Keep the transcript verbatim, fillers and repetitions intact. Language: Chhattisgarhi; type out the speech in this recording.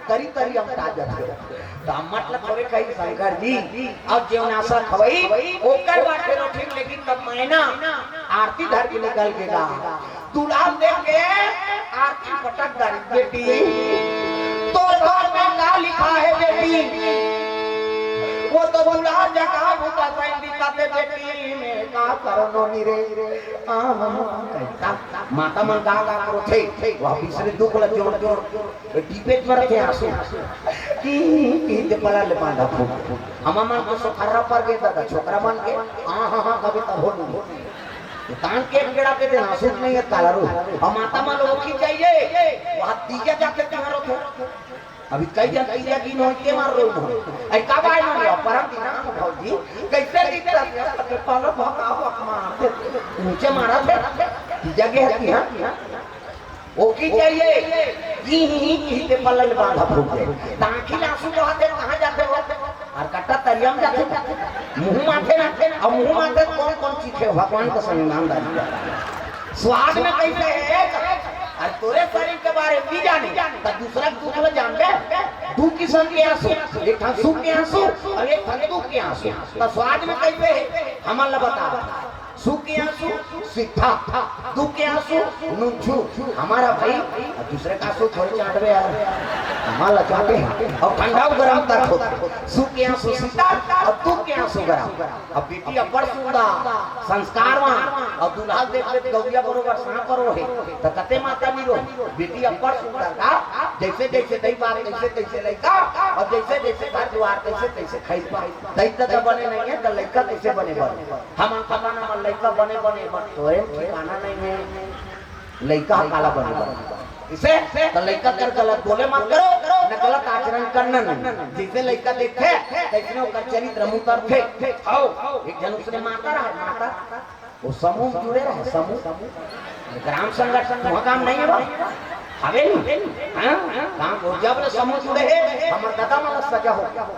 तरी तरी अमटा जाथे। त अम्मट ल थोरे कही शंकर जी, अब जेवन आसा खवई, ओकर बाटे रोटी, लेकिन तब मैना आरती धर के निकल के गा। दूल्हा देख के आरती पटक डारी, "बेटी, तोर घर में का लिखा है बेटी?" वो तो दूल्हा जगह भूता सैन दिखाते, "बेटी, मैं का करनो नी रे।" आहा, माता मन का का करोथे, वह बिसरे दुख ल जोड़ जोड़ टीपे मरथे आंसू। की, की ते पला ले बांधा फूट। हमा मन को सोखर्रा पर गे दादा, छोकरा मन के, हाँ, हाँ, हाँ, कभी तब हो नहीं। तान के एक गेड़ा के दिन आंसू नहीं है, काला रू। हम माता मन लोग की चाहिए, वहाँ तीजा जाके कहाँ रोते? अभी कई जन तीजा की नोई के मार रो हो। ऐ कब आए मन रो? परम दिन ना भौजी, कैसे दिखता है? पहले भका भक मारते। ऊंचे मारा थे। तीजा के हती, हाँ? ओकी चाहिए। ई ही, ही, ही ते पल्ला ले बांधा फूट जाए। ताकि लासू जो हाथे कहाँ जाते हो? और कट्टा तरिया में जाते हो। मुंह माथे ना, और मुंह माथे कौन कौन चीज है? भगवान का संग नाम डाल दिया। स्वाद में कैसे है? और तोरे शरीर के बारे में भी जाने, तो दूसरा के दुख में जान दे। दू किस्म के आंसू, एक ठन सुख के आंसू और एक ठन दुख के आंसू। तो स्वाद में कैसे है? हमन ला बता। सुख के आंसू सीधा, दुख के आंसू नुनछू। हमारा भाई, अब दूसरे का आंसू थोड़े चाटबे यार, हमारा चाटे हैं। और ठंडा गरम तक हो, सुख के आंसू सीधा और दुख के आंसू गरम। अब बेटी अब्बड़ सुंदर, संस्कारवान, और दूल्हा देख के गौरिया बरोबर सांप रो है, तो कते माता नहीं रो। बेटी अब्बड़ सुंदर का, जैसे जैसे दई बात, तैसे तैसे लइका, और जैसे जैसे घर दुआर, तैसे तैसे खाई पा। दई तो बने नहीं है, तो लइका कैसे बने बने? हमन पता ना, हमन लइका बने बने, बन तोरे में ठिकाना नहीं है। लइका ह काला बने बने। इसे तो लइका कर गलत बोले मत करो, न गलत आचरण करना नहीं। जैसे लइका देखे, तैसने ओकर चरित्र में उतरथे। आओ, एक जन उसने माता रहा, माता, वो समूह में जुड़े रहे, समूह। ग्राम संगठन वहाँ काम नहीं है बा। हवे नहीं। हाँ? काम हो, जब ले समूह जुड़े है, हमर दादा मन ला सजा हो गया।